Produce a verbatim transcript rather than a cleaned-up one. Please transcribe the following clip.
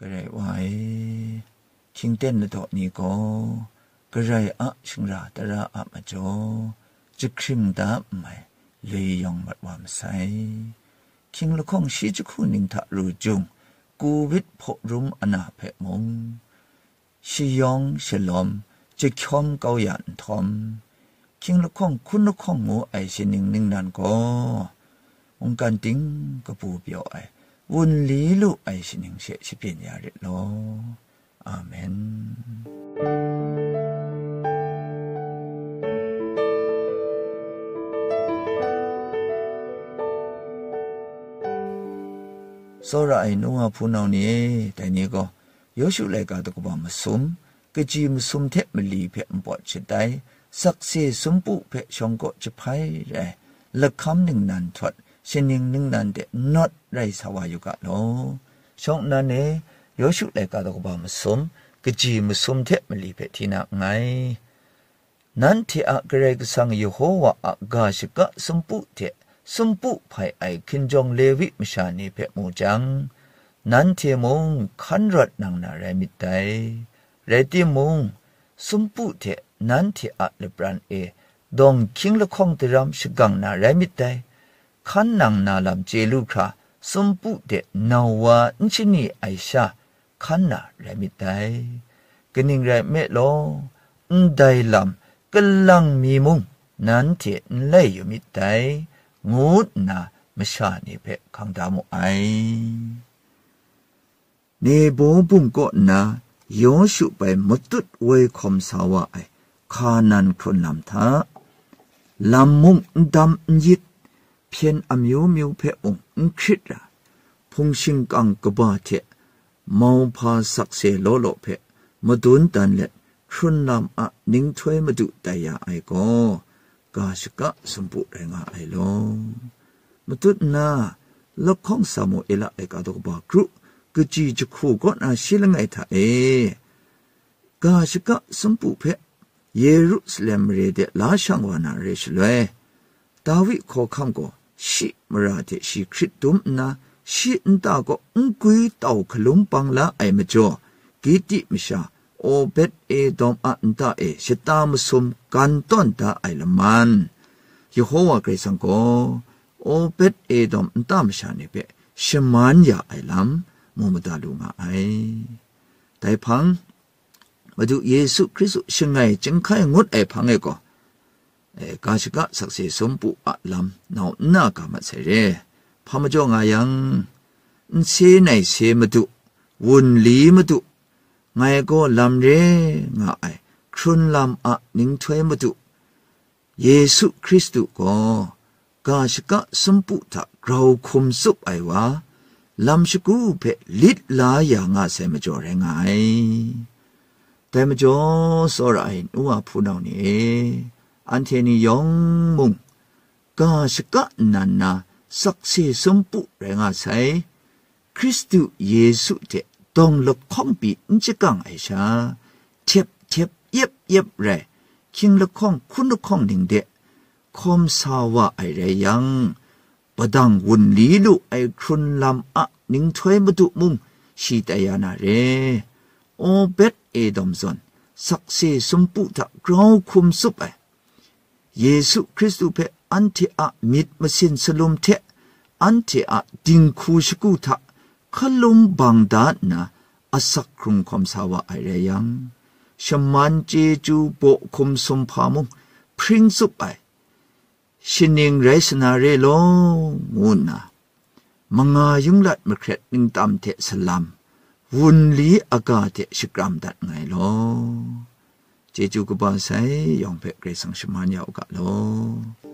Karai wa e, hkyingten ladaw ni gaw Karai a shingra tara a majaw jahkring da n mai, lui yawng mat wa masai. Hkying lahkawng shi jahku ning hta ru jung, covid hpaw rum ana hpe mung, shayawng shalawm jahkyawm kau ya nhtawm, hkying lahkawng hkun lahkawng ngu ai shaning ningnan gaw, mungkan ting kabu pyaw ai, wunli lu ai shaning she shabyin ya rit law. Amen. Tsawra ai nu wa hpunau ni e, dai ni gaw, Yawshu laika daw kaba masum, kaji masum hte mali hpe npawt shatai, sakse sumpu hpe shawng kaw jahpai rai, lahkam ningnan htawt, shaning ningnan de nawt rai sa wa yu ga law. Shawng nnan e, Yawshu laika daw kaba masum, kaji masum hte mali hpe hti na nngai. Nanhte a Karai Kasang Yehowa a ga shaka sumpu hte sumpu hpai ai hkinjawng Lewi masha ni hpe mu jang, nanhte mung hkan rawt nang na rai myit dai. Rai timung, sumpu hte nanhte a lapran e dawng hkying lahkawng daram shagang na rai myit dai. Hkan nang na lam chye lu hkra, sumpu de nau wa n shani ai sha, hkan na rai myit dai. Kaning rai nme law, ndai lam kalang mi mung nanhte n lai yu myit dai, ngu nna masha ni hpe hkang da mu ai. Nebo bum kaw nna Yawshu bai matut woi hkawm sa wa ai Hkanan hkrun lam hta, lam mung n dam n yit, hpyen amyu myu hpe mung n hkrit ra, hpung shingkang kaba hte mauhpa sakse law law hpe madun dan let, hkrun lam a ninghtoi madu tai ya ai gaw, ga shaka sumpu rai nga ai law. Matut nna, lahkawng Samuela laika daw kaba kru, kaji jahku kaw na shi langai hta e, ga shaka sumpu hpe Yerusalem mare de la shang wa na re shaloi, Dawi hkawhkam gaw shi mara hte shi hkrit dum nna, shi nta kaw n gwi tau hkalum bang la ai majaw, Giti masha Obed Edom a nta e shata masum gan tawn da ai laman, Yehowa Karai Kasang gaw Obed Edom nta masha ni hpe shaman ya ai lam mu mada lu nga ai. Dai hpang, Madu Yesu Hkristu shangai chyinghkai ngut ai hpang e gaw, e, ga shaka sakse sumpu a lam nau nna ga mat sai re. Hpa majaw nga yang, n se nai se Madu, wunli Madu, ngai gaw lam re nga ai hkrun lam a ninghtoi Madu, Yesu Hkristu gaw ga shaka sumpu hta grau hkum tsup ai wa, lam shagu hpe lit la ya nga sai majaw rai nga ai. Dai majaw, tsawra ai nu wa hpunau ni e, anhte ni yawng mung, ga shaka nnan na sakse sumpu rai nga sai, Hkristu Yesu hte dawng lahkawng pyi n shakang ai sha, htep htep yep yep rai, hkying lahkawng hkun lahkawng ning de hkawm sa wa ai rai yang, padang wunli lu ai hkrun lam a ninghtoi Madu mung shi tai ya na re. Obed Edom zawn sakse sumpu hta grau hkum tsup ai, Yesu Hkristu hpe anhte a myit masin salum hte anhte a dinghku shagu hta hkalum bang da nna asak hkrung hkawm sa wa ai rai yang, shaman chyeju baw hkum sumhpa mung hpring tsup ai, shaning rai sa na re law, ngu nna, manga yung lat mahkret ningtam hte salam, wunli aga hte shakram dat nngai law. Chyeju kaba sai yawng hpe Karai Kasang shaman ya u ga law.